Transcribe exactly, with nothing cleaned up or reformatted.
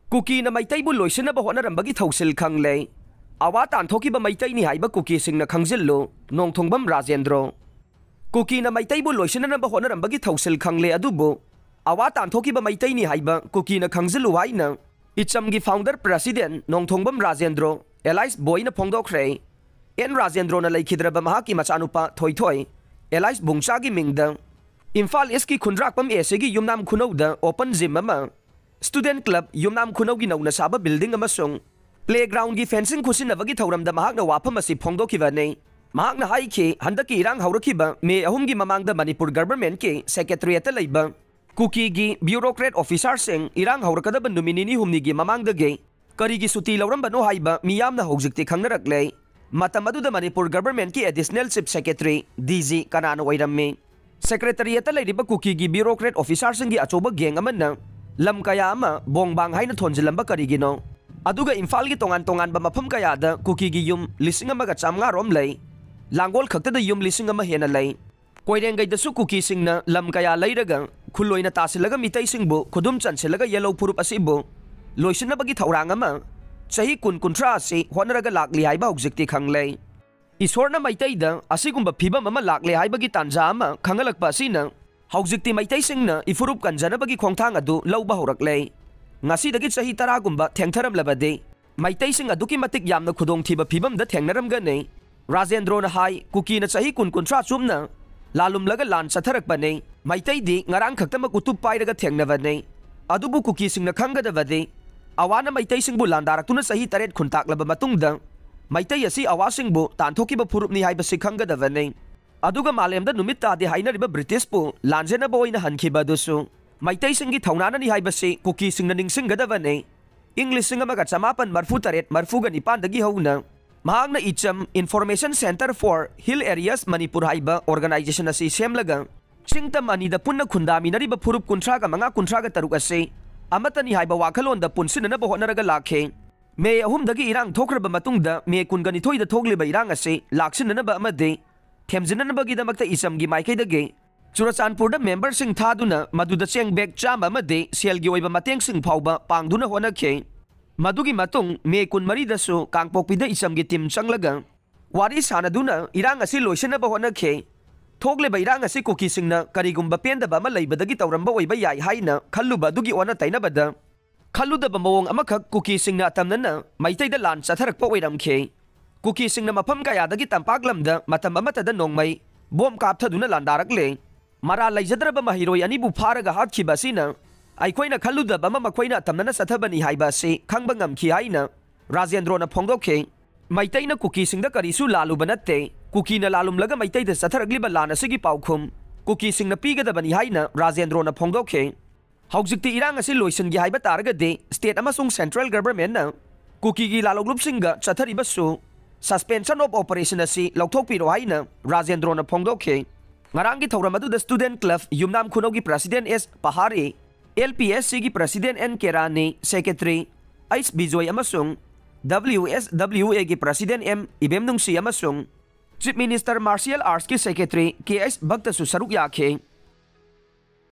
ꯀꯨꯀꯤꯅ ꯃꯩꯇꯩꯕꯨ ꯂꯣꯏꯁꯤꯟꯅꯕ ꯍꯣꯠꯅꯔꯝꯕꯒꯤ ꯊꯧꯁꯤꯜ ꯈꯪꯂꯦ꯫ ꯑꯋꯥ ꯇꯥꯟꯊꯣꯛꯈꯤꯕ ꯃꯩꯇꯩꯅꯤ ꯍꯥꯏꯕ ꯀꯨꯀꯤꯁꯤꯡꯅ ꯈꯪꯖꯤꯜꯂꯨ, ꯅꯣꯡꯊꯣꯡꯕꯝ ꯔꯥꯖꯦꯟꯗ꯭ꯔꯣ꯫ ꯀꯨꯀꯤꯅ ꯃꯩꯇꯩꯕꯨ ꯂꯣꯏꯁꯤꯟꯅꯅꯕ ꯍꯣꯠꯅꯔꯝꯕꯒꯤ ꯊꯧꯁꯤꯜ ꯈꯪꯂꯦ, ꯑꯗꯨꯕꯨ ꯑꯋꯥ ꯇꯥꯟꯊꯣꯛꯈꯤꯕ ꯃꯩꯇꯩꯅꯤ ꯍꯥꯏꯕ ꯀꯨꯀꯤꯅ ꯈꯪꯖꯤꯜꯂꯨ ꯍꯥꯏꯅ ꯏꯆꯝꯒꯤ founder president Nongthongbam Rajendro alias ꯕꯣꯏꯅ ꯐꯣꯡꯗꯣꯛꯈ꯭ꯔꯦ꯫ And ꯔꯥꯖꯦꯟꯗ꯭ꯔꯣꯅ ꯂꯩꯈꯤꯗ꯭ꯔꯕ ꯃꯍꯥꯛꯀꯤ ꯃꯆꯥꯅꯨꯄꯥ ꯊꯣꯏꯊꯣꯏ alias ꯕꯨꯡꯆꯥꯒꯤ ꯃꯤꯡꯗ ꯏꯝꯐꯥꯜ ꯏꯁꯀꯤ ꯈꯨꯟꯗ꯭ꯔꯥꯛꯄꯝ ꯑꯦꯁꯤꯒꯤ ꯌꯨꯝꯅꯥꯝ ꯈꯨꯅꯧꯗ open gym ꯑꯃ, student club ꯌꯨꯝꯅꯥꯝ ꯈꯨꯅꯧꯒꯤ ꯅꯧꯅ ꯁꯥꯕ building ꯑꯃꯁꯨꯡ playgroundꯒꯤ fencing ꯈꯨꯠꯁꯤꯟꯅꯕꯒꯤ ꯊꯧꯔꯝꯗ ꯃꯍꯥꯛꯅ ꯋꯥꯐꯝ ꯑꯁꯤ ꯐꯣꯡꯗꯣꯛꯈꯤꯕꯅꯤ꯫ ꯃꯍꯥꯛꯅ ꯍꯥꯏꯈꯤ, ꯍꯟꯗꯛꯀꯤ ꯏꯔꯥꯡ ꯍꯧꯔꯛꯈꯤꯕ ꯃꯦ ꯑꯍꯨꯝꯒꯤ ꯃꯃꯥꯡꯗ ꯃꯅꯤꯄꯨꯔ governmentꯀꯤ secretariatꯇ ꯂꯩꯕ ꯀꯨꯀꯤꯒꯤ bureaucrat officerꯁꯤꯡ ꯏꯔꯥꯡ ꯍꯧꯔꯛꯀꯗꯕ ꯅꯨꯃꯤꯠ ꯅꯤꯅꯤ ꯍꯨꯝꯅꯤꯒꯤ ꯃꯃꯥꯡꯗꯒꯤ ꯀꯔꯤꯒꯤ ꯁꯨꯇꯤ ꯂꯧꯔꯝꯕꯅꯣ ꯍꯥꯏꯕ ꯃꯤꯌꯥꯝꯅ ꯍꯧꯖꯤꯛꯇꯤ ꯈꯪꯅꯔꯛꯂꯦ꯫ ꯃꯇꯝ ꯑꯗꯨꯗ Manipur governmentꯀꯤ additional chief secretary, DG, ꯀꯅꯥꯅ ꯑꯣꯏꯔꯝꯃꯤ? Secretariatꯇ ꯂꯩꯔꯤꯕ ꯀꯨꯀꯤꯒꯤ bureaucrat officerꯁꯤꯡꯒꯤ ꯑꯆꯧꯕ gang ꯑꯃꯅ ꯂꯝ ꯀꯌꯥ ꯑꯃ ꯕꯣꯡꯕꯥꯡ ꯍꯥꯏꯅ ꯊꯣꯟꯖꯤꯜꯂꯝꯕ ꯀꯔꯤꯒꯤꯅꯣ? ꯑꯗꯨꯒ ꯏꯝꯐꯥꯜꯒꯤ ꯇꯣꯉꯥꯟ ꯇꯣꯉꯥꯟꯕ ꯃꯐꯝ ꯀꯌꯥꯗ ꯀꯨꯀꯤꯒꯤ ꯌꯨꯝ ꯂꯤꯁꯤꯡ ꯑꯃꯒ ꯆꯥꯃꯉꯥ ꯔꯣꯝ ꯂꯩ꯫ ꯂꯥꯡꯒꯣꯜ ꯈꯛꯇꯗ ꯌꯨꯝ ꯂꯤꯁꯤꯡ ꯑꯃ ꯍꯦꯟꯅ ꯂꯩ꯫ ꯀꯣꯏꯔꯦꯡꯒꯩꯗꯁꯨ ꯀꯨꯀꯤꯁꯤꯡꯅ ꯂꯝ ꯀꯌꯥ ꯂꯩꯔꯒ ꯈꯨꯜ ꯑꯣꯏꯅ ꯇꯥꯁꯤꯜꯂꯒ ꯃꯤꯇꯩꯁꯤꯡꯕꯨ ꯈꯨꯗꯨꯝ ꯆꯟꯁꯤꯜꯂꯒ ꯌꯦꯜꯍꯧ ꯐꯨꯔꯨꯞ ꯑꯁꯤꯕꯨ ꯂꯣꯏꯁꯤꯟꯅꯕꯒꯤ ꯊꯧꯔꯥꯡ ꯑꯃ ꯆꯍꯤ ꯀꯨꯟ ꯀꯨꯟꯊ꯭ꯔꯥ ꯑꯁꯤ ꯍꯣꯠꯅꯔꯒ ꯂꯥꯛꯂꯤ ꯍꯥꯏꯕ ꯍꯧꯖꯤꯛꯇꯤ ꯈꯪꯂꯦ꯫ ꯏꯁꯣꯔꯅ ꯃꯩꯇꯩꯗ ꯑꯁꯤꯒꯨꯝꯕ ꯐꯤꯕꯝ ꯑꯃ ꯂꯥꯛꯂꯦ ꯍꯥꯏꯕꯒꯤ ꯇꯥꯟꯖꯥ ꯑꯃ ꯈꯪꯍꯜꯂꯛꯄ ꯑꯁꯤꯅ ꯍꯧꯖꯤꯛꯇꯤ ꯃꯩꯇꯩꯁꯤꯡꯅ ꯏꯐꯨꯔꯨꯞ ꯀꯟꯖꯅꯕꯒꯤ ꯈꯣꯡꯊꯥꯡ ꯑꯗꯨ ꯂꯧꯕ ꯍꯧꯔꯛꯂꯦ꯫ ꯉꯁꯤꯗꯒꯤ ꯆꯍꯤ ꯇꯔꯥꯒꯨꯝꯕ ꯊꯦꯡꯊꯔꯝꯂꯕꯗꯤ ꯃꯩꯇꯩꯁꯤꯡ ꯑꯗꯨꯛꯀꯤ ꯃꯇꯤꯛ ꯌꯥꯝꯅ ꯈꯨꯗꯣꯡꯊꯤꯕ ꯐꯤꯕꯝꯗ ꯊꯦꯡꯅꯔꯝꯒꯅꯤ꯫ ꯔꯥꯖꯦꯟꯗ꯭ꯔꯣꯅ ꯍꯥꯏ, ꯀꯨꯀꯤꯅ ꯆꯍꯤ ꯀꯨꯟ ꯀꯨꯟꯊ꯭ꯔꯥ ꯆꯨꯞꯅ ꯂꯥꯜꯂꯨꯝꯂꯒ ꯂꯥꯟ ꯆꯠꯊꯔꯛꯄꯅꯤ꯫ ꯃꯩꯇꯩꯗꯤ ꯉꯔꯥꯡ ꯈꯛꯇꯃꯛ ꯎꯇꯨꯞ ꯄꯥꯏꯔꯒ ꯊꯦꯡꯅꯕꯅꯤ꯫ ꯑꯗꯨꯕꯨ ꯀꯨꯀꯤꯁꯤꯡꯅ ꯈꯪꯒꯗꯕꯗꯤ, ꯑꯋꯥꯅ ꯃꯩꯇꯩꯁꯤꯡꯕꯨ ꯂꯥꯟꯗꯥꯔꯛꯇꯨꯅ ꯆꯍꯤ ꯇꯔꯦꯠ ꯈꯨꯟꯇꯥꯛꯂꯕ ꯃꯇꯨꯡꯗ ꯃꯩꯇꯩ ꯑꯁꯤ ꯑꯋꯥꯁꯤꯡꯕꯨ ꯇꯥꯟꯊꯣꯛꯈꯤꯕ ꯐꯨꯔꯨꯞꯅꯤ ꯍꯥꯏꯕꯁꯤ ꯈꯪꯒꯗꯕꯅꯤ꯫ ꯑꯗꯨꯒ ꯃꯥꯂꯦꯝꯗ ꯅꯨꯃꯤꯠ ꯇꯥꯗꯦ ꯍꯥꯏꯅꯔꯤꯕ ꯕ꯭ꯔꯤꯇꯤꯁꯄꯨ ꯂꯥꯟꯖꯦꯟꯅꯕ ꯑꯣꯏꯅ ꯍꯟꯈꯤꯕ ꯑꯗꯨꯁꯨ ꯃꯩꯇꯩꯁꯤꯡꯒꯤ ꯊꯧꯅꯥꯅꯅꯤ ꯍꯥꯏꯕꯁꯤ ꯀꯨꯀꯤꯁꯤꯡꯅ ꯅꯤꯡꯁꯤꯡꯒꯗꯕꯅꯤ꯫ ꯏꯪ ꯂꯤꯁꯤꯡ ꯑꯃꯒ ꯆꯃꯥꯄꯟ ꯃꯔꯐꯨ ꯇꯔꯦꯠ ꯃꯔꯐꯨꯒ ꯅꯤꯄꯥꯟꯗꯒꯤ ꯍꯧꯅ ꯃꯍꯥꯛꯅ ꯏꯆꯝ Information Centre for Hill Areas Manipur ꯍꯥꯏꯕ organization ꯑꯁꯤ ꯁꯦꯝꯂꯒ ꯆꯤꯡ ꯇꯝ ꯑꯅꯤꯗ ꯄꯨꯟꯅ ꯈꯨꯟꯗꯥꯃꯤꯟꯅꯔꯤꯕ ꯐꯨꯔꯨꯞ ꯀꯨꯟꯊ꯭ꯔꯥꯒ ꯃꯉꯥ, ꯀꯨꯟꯊ꯭ꯔꯥꯒ ꯇꯔꯨꯛ ꯑꯁꯤ ꯑꯃꯠꯇꯅꯤ ꯍꯥꯏꯕ ꯋꯥꯈꯜꯂꯣꯟꯗ ꯄꯨꯟꯁꯤꯟꯅꯅꯕ ꯍꯣꯠꯅꯔꯒ ꯂꯥꯛꯈꯤ꯫ ꯃꯦ ꯑꯍꯨꯝꯗꯒꯤ ꯏꯔꯥꯡ ꯊꯣꯛꯈ꯭ꯔꯕ ꯃꯇꯨꯡꯗ ꯃꯦ ꯀꯨꯟꯒ ꯅꯤꯊꯣꯏꯗ ꯊꯣꯛꯂꯤꯕ ꯏꯔꯥꯡ ꯑꯁꯤ ꯂꯥꯛꯁꯤꯟꯅꯅꯕ ꯑꯃꯗꯤ ꯊꯦꯝꯖꯤꯟꯅꯅꯕꯒꯤꯗꯃꯛꯇ ꯏꯆꯝꯒꯤ ꯃꯥꯏꯀꯩꯗꯒꯤ ꯆꯨꯔꯆꯥꯟꯄꯨꯔꯗ ꯃꯦꯝꯕꯔꯁꯤꯡ ꯊꯥꯗꯨꯅ ꯃꯗꯨꯗ ꯆꯦꯡ ꯕꯦꯒ ꯆꯥꯝꯃ ꯑꯃꯗꯤ ꯁꯦꯜꯒꯤ ꯑꯣꯏꯕ ꯃꯇꯦꯡꯁꯤꯡ ꯐꯥꯎꯕ ꯄꯥꯡꯗꯨꯅ ꯍꯣꯠꯅꯈꯤ꯫ ꯃꯗꯨꯒꯤ ꯃꯇꯨꯡ ꯃꯦ ꯀꯨꯟꯃꯔꯤꯗꯁꯨ ꯀꯥꯡꯄꯣꯛꯄꯤꯗ ꯏꯆꯝꯒꯤ ꯇꯤꯝ ꯆꯪꯂꯒ ꯋꯥꯔꯤ ꯁꯥꯅꯗꯨꯅ ꯏꯔꯥꯡ ꯑꯁꯤ ꯂꯣꯏꯁꯤꯟꯅꯕ ꯍꯣꯠꯅꯈꯤ꯫ ꯊꯣꯛꯂꯤꯕ ꯏꯔꯥꯡ ꯑꯁꯤ ꯀꯨꯀꯤꯁꯤꯡꯅ ꯀꯔꯤꯒꯨꯝꯕ ꯄꯦꯟꯗꯕ ꯑꯃ ꯂꯩꯕꯗꯒꯤ ꯇꯧꯔꯝꯕ ꯑꯣꯏꯕ ꯌꯥꯏ ꯍꯥꯏꯅ ꯈꯜꯂꯨꯕ ꯑꯗꯨꯒꯤ ꯑꯣꯟꯅ ꯇꯩꯅꯕꯗ ꯈꯜꯂꯨꯗꯕ ꯃꯑꯣꯡ ꯑꯃꯈꯛ ꯀꯨꯀꯤꯁꯤꯡꯅ ꯑꯇꯝꯅꯅ ꯃꯩꯇꯩꯗ ꯂꯥꯟ ꯆꯠꯊꯔꯛꯄ ꯑꯣꯏꯔꯝꯈꯤ꯫ ꯀꯨꯀꯤꯁꯤꯡꯅ ꯃꯐꯝ ꯀꯌꯥꯗꯒꯤ ꯇꯝꯄꯥꯛ ꯂꯝꯗ ꯃꯇꯝ ꯑꯃꯠꯇꯗ ꯅꯣꯡꯃꯩ ꯕꯣꯝ ꯀꯥꯞꯊꯗꯨꯅ ꯂꯥꯟꯗꯥꯔꯛꯂꯦ꯫ ꯃꯔꯥꯜ ꯂꯩꯖꯗ꯭ꯔꯕ ꯃꯍꯩꯔꯣꯏ ꯑꯅꯤꯕꯨ ꯐꯥꯔꯒ ꯍꯥꯠꯈꯤꯕ ꯑꯁꯤꯅ ꯑꯩꯈꯣꯏꯅ ꯈꯜꯂꯨꯗꯕ ꯑꯃ ꯃꯈꯣꯏꯅ ꯑꯇꯝꯅꯅ ꯆꯠꯊꯕꯅꯤ ꯍꯥꯏꯕ ꯑꯁꯤ ꯈꯪꯕ ꯉꯝꯈꯤ ꯍꯥꯏꯅ ꯔꯥꯖꯦꯟꯗ꯭ꯔꯣꯅ ꯐꯣꯡꯗꯣꯛꯈꯤ꯫ ꯃꯩꯇꯩꯅ ꯀꯨꯀꯤꯁꯤꯡꯗ ꯀꯔꯤꯁꯨ ꯂꯥꯜꯂꯨꯕ ꯅꯠꯇꯦ꯫ ꯀꯨꯀꯤꯅ ꯂꯥꯜꯂꯨꯝꯂꯒ ꯃꯩꯇꯩꯗ ꯆꯠꯊꯔꯛꯂꯤꯕ ꯂꯥꯟ ꯑꯁꯤꯒꯤ ꯄꯥꯎꯈꯨꯝ ꯀꯨꯀꯤꯁꯤꯡꯅ ꯄꯤꯒꯗꯕꯅꯤ ꯍꯥꯏꯅ ꯔꯥꯖꯦꯟꯗ꯭ꯔꯣꯅ ꯐꯣꯡꯗꯣꯛꯈꯤ꯫ ꯍꯧꯖꯤꯛꯇꯤ ꯏꯔꯥꯡ ꯑꯁꯤ ꯂꯣꯏꯁꯤꯟꯒꯦ ꯍꯥꯏꯕ ꯇꯥꯔꯒꯗꯤ state ꯑꯃꯁꯨꯡ central governmentꯅ ꯀꯨꯀꯤꯒꯤ ꯂꯥꯂꯣꯛꯂꯨꯞꯁꯤꯡꯒ ꯆꯠꯊꯔꯤꯕꯁꯨ suspension of operation ꯑꯁꯤ ꯂꯧꯊꯣꯛꯄꯤꯔꯣ ꯍꯥꯏꯅ ꯔꯥꯖꯦꯟꯗ꯭ꯔꯣꯅ ꯐꯣꯡꯗꯣꯛꯈꯤ꯫ ꯉꯔꯥꯡꯒꯤ ꯊꯧꯔꯝ ꯑꯗꯨꯗ student club ꯌꯨꯝꯅꯥꯝ ꯈꯨꯅꯧꯒꯤ president ꯑꯦꯁ ꯄꯍꯥꯔꯤ, ꯑꯦꯜ ꯄꯤ ꯑꯦꯁ ꯁꯤꯒꯤ president and ꯀꯦꯔꯥꯅꯤ, secretary H Bijoy ꯑꯃꯁꯨꯡ ꯗꯕ꯭ꯂꯤꯎ ꯑꯦꯁ ꯗꯕ꯭ꯂꯤꯎ ꯑꯦꯒꯤ president ꯑꯦꯝ ꯏꯕꯦꯝꯅꯨꯡꯁꯤ ꯑꯃꯁꯨꯡ Chief Minister Martial Artsꯀꯤ secretary ꯀꯦ ꯑꯩꯆ ꯚꯛꯇꯁꯨ ꯁꯔꯨꯛ ꯌꯥꯈꯤ꯫